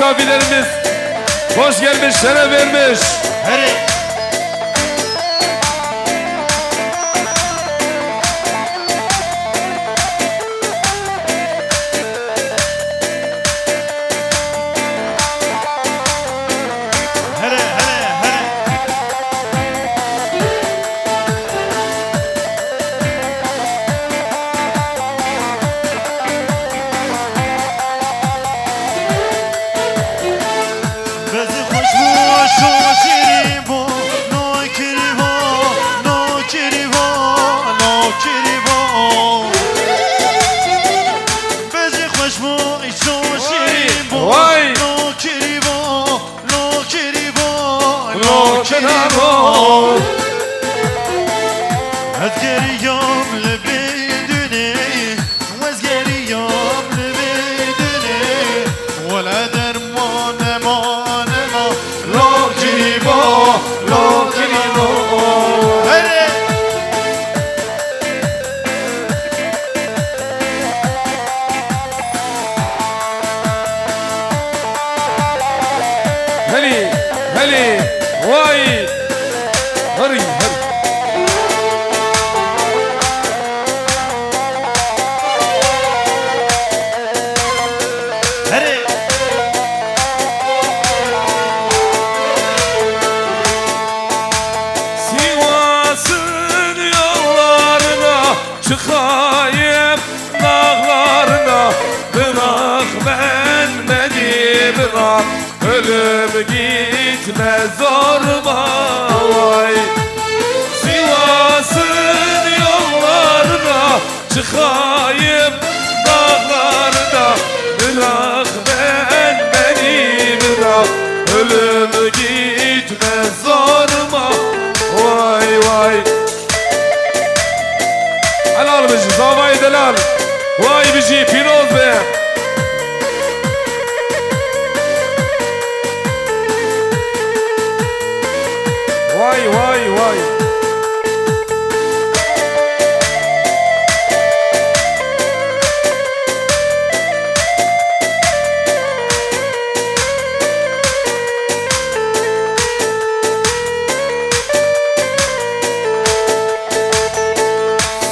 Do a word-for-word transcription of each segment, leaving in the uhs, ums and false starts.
Abilerimiz hoş gelmiş, şeref vermiş. Herê. Herê, herê, herê. Bezî xweş bû, şo şîrîn bû, no kirî bû, no kirî bû, no kirî bû. Bezî xweş bû, şo şîrîn bû, Vay! no kirî bû, no kirî bû, no kirî bû. Ez geriyam li bê dunê, ez geriyam li bê dunê, wele derman nema, nema. Lo kirî bo, lo kirî bo. Herê. Helî, helî, way. Herî, herî. Herê. Sivas'ın yollarına çıkayım, dağlarına, bırak ben beni, bırak. Ölüm gitme zoruma, vay. Sivas'ın yollarına çıkayım, dağlarda, bırak ben beni, bırak. Ölüm gitme zoruma, vay vay. Helal bijî, zavayê delal. Vay bijî, pîroz be. Vay, vay, vay.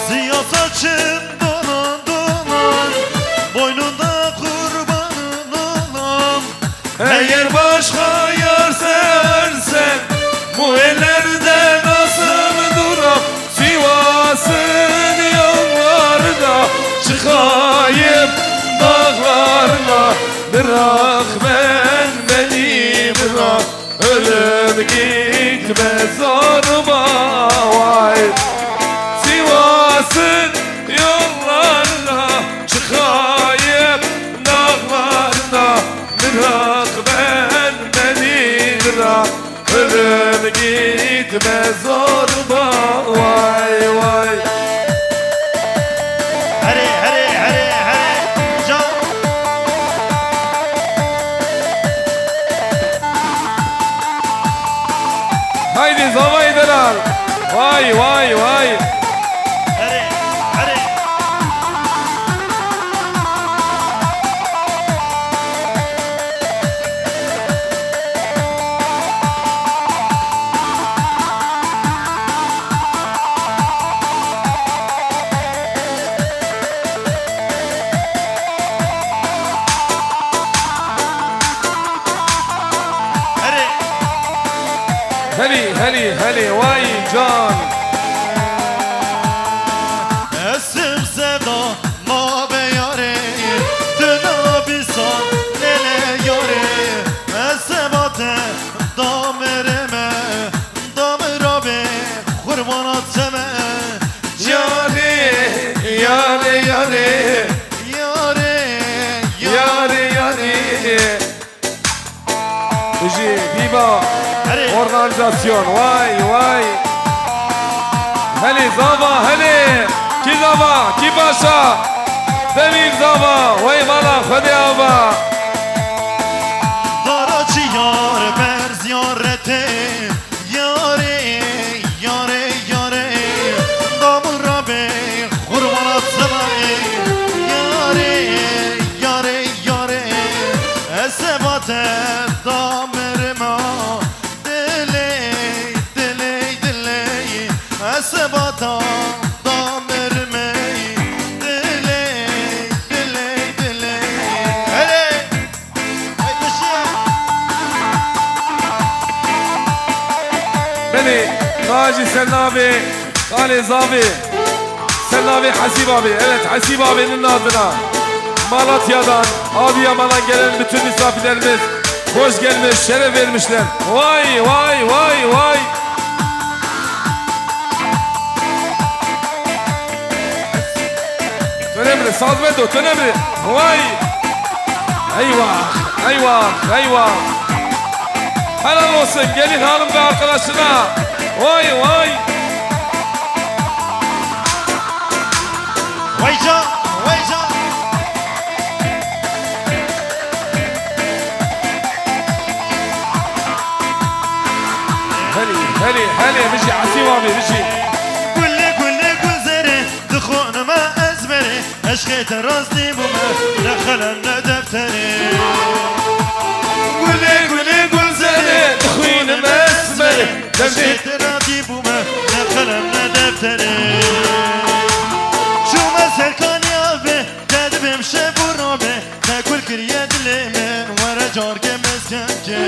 Siyah saçın dolan dolan, boynunda kurbanın olan. Eğer başka yar seversen, bu ellerde nasıl duram? Sivas'ın yollarına çıkayım, dağlarına, bırak ben beni, bırak. Ölüm gitme zoruma, vay. Sivas'ın yollarına çıkayım, dağlarına, bırak ben beni, bırak. Ölüm gitme zoruma, vay vay. Herê, herê, herê, herê. Can. Haydi zavayê delal. Vay, vay, vay. Herê, herê. Herê. Helî, helî, helî, way can. Esim sevda ma be yarê, tu nabîsan lê lê yarê. Ez seba te damire me, damira be, xurmana te me. Yarê, yarê, yarê. Yarê, yarê, yarê. Bijî, viva. Herê. Organizasyon, vay, vay. Helê zava, helê. Kî zava, kî paşa. Demîr zava, wey mala Xwedê ava. Dara çi yar, berz yar retê. Yarê, yarê, yarê, damira be, xurmana te me. Yarê, yarê, yarê, ez seba te Hacı Sennabi, Kale Zavi, Sennabi Hasip abi. Evet, Hasip abinin adına Malatya'dan, Adıyaman'dan gelen bütün misafirlerimiz hoş gelmiş, şeref vermişler. Vay, vay, vay, vay. Tönemri, sazmendo, tönemri. Vay. Eyvah, eyvah, eyvah. Helal olsun gelin hanım ve arkadaşına. Vay, vay. Vay can, vay can. Helê, helê, helê, bijî Esîm abi, bijî. Gulê, gulê, gulzerê, dixwînime ezberê, eşqê te rastî bûme, ne qelem ne defterê. Gulê, gulê, gulzerê, dixwînime ezberê, eşqê te rastî bûme, ne qelem ne defterê. Çûme ser kanî avê, te dibêm şev û ravê, te kul kiriye dilê min, were carkê mezgên kê.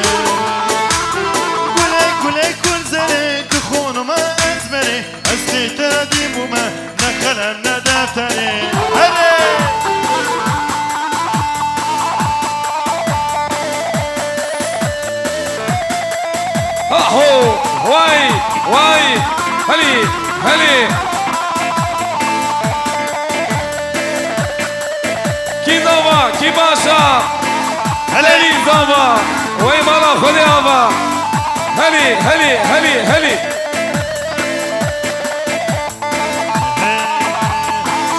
Gulê, gulê, gulzerê, dixwînime ezberê, ez tê te dî bûme, ne qelem ne defterê. Herê! Aho! Vay! Vay! Helî! Helî! Kî zava, kî baş a? Helê! Helî zava, wey mala Xwedê ava. Helî, helî, helî, helî.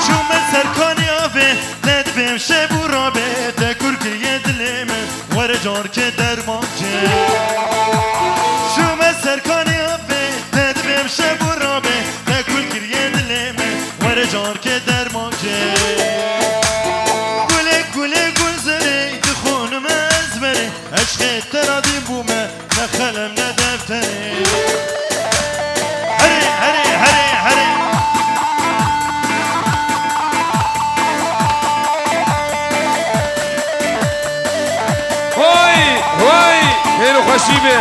Çûme ser kanî avê, te dibêm şev û ravê, te kul kiriye dilê min, were carkê derman kê. Çûme ser kanî avê, te dibêm şev û ravê, te kul kiriye dilê min, were carkê derman kê. Gulê, gulê, gulzerê, dixwînime ezberê, eşqê te radî bûme, ne qelem ne defterê. Herê, herê, herê, herê. Vay, vay, xêr û xweşî be.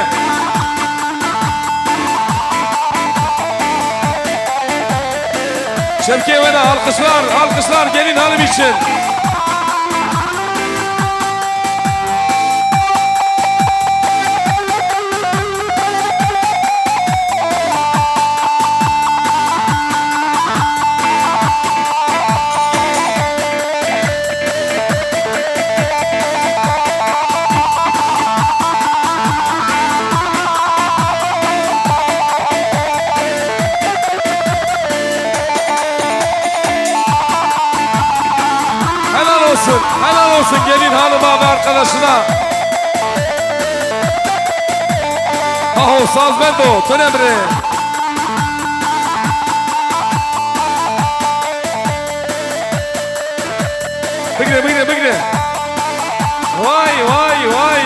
Şevkê we de alkışlar, alkışlar, gelin hanım için. Helal olsun, helal olsun gelin hanıma ve arkadaşına. Aho, sazmendo, tu ne bire? Bigre, bigre, bigre. Vay, vay, vay.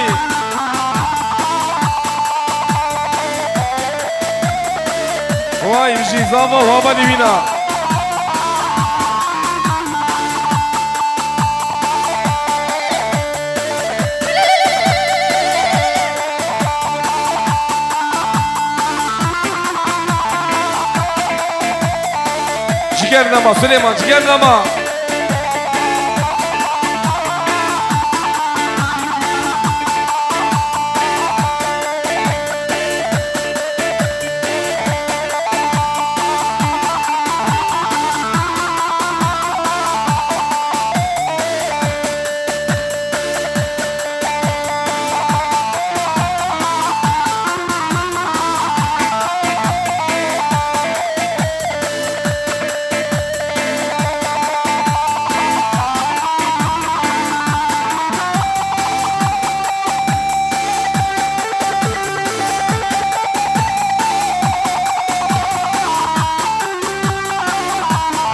Vay, bijî zava, waba nîvîna. Ciger nema, Süleyman, ciger nema.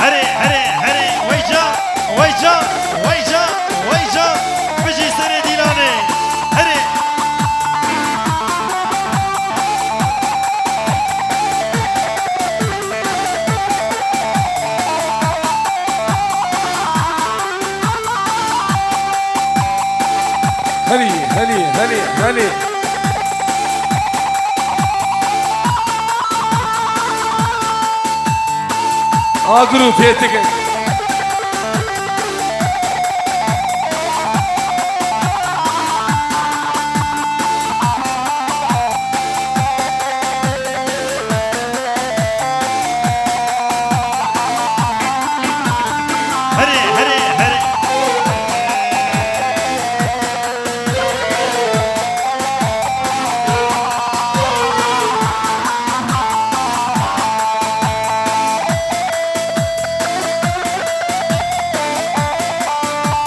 Herê, herê, herê, weyca, weyca, weyca, weyca, bijî serê dîlanê. Herê. Helî, helî, helî, helî. A grûpê tike. Herê, herê, herê.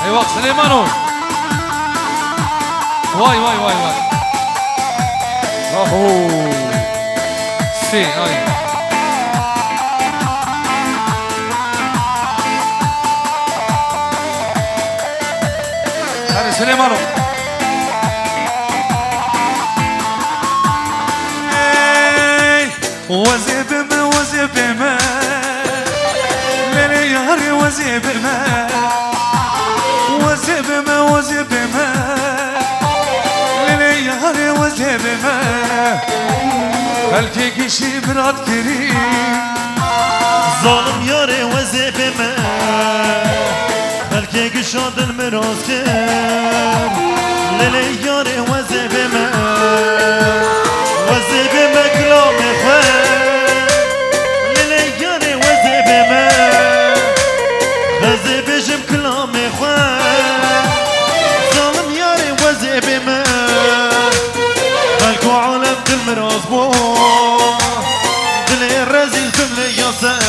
Eyvah Silêmano. Vay, vay, vay, vay. Aho. Sê, ay. Hadi Silêmano. Hey. Wezê bê me, wezê bê me. Lê lê yarê wezê bê me. Wezê bê me, wezê bê me. Lê lê yarê wezê bê me. Xelkê gişî mirat kirî. Zalim yarê wezê bê me. Xelkê gişa dil miraz kir. Lê lê yarê wezê bê me. Wezê bê me kilamê xwe. Lê lê yarê wezê bê me. Wezê bêjim kilamê xwe. Zalim yarê wezê bê me. Xelk û alem dil miraz bû. Dilê rezîl dimleya ser.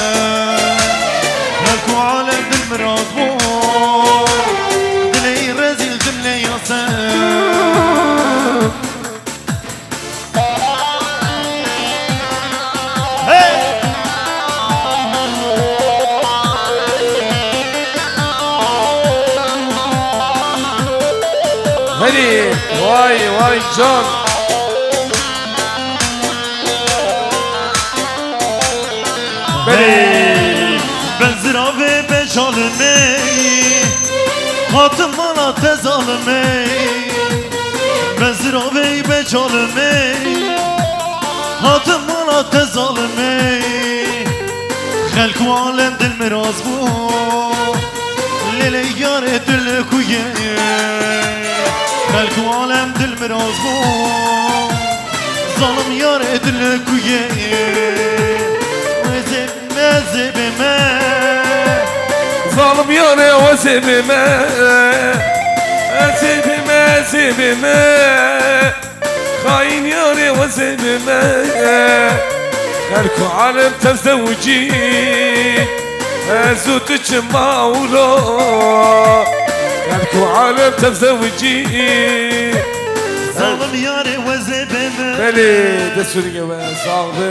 Xelk û alem dil miraz bû. Dilê rezîl dimleya ser. Hey! Hadi, vay, vay can. Belê. Hey, ben ziravê becalimê, hatim mala te zalimê. Ben ziravê becalimê, hatim mala te zalimê. Xelk û alem dil miraz bû. Lê lê yarê dil ku ye. Xelk û alem dil miraz bû. Zalim yarê dil ku ye. Wezê me, zê bê me. Zalim yarê wezê bê me. Zê bê me, zê bê me. Xaîn yarê wezê bê me. Xelk û alem tev zewicî. Ez û tu çima ûro. Xelk û alem tev zewicî. Zalim yarê wezê bê me. Belê, destûrî we sax be.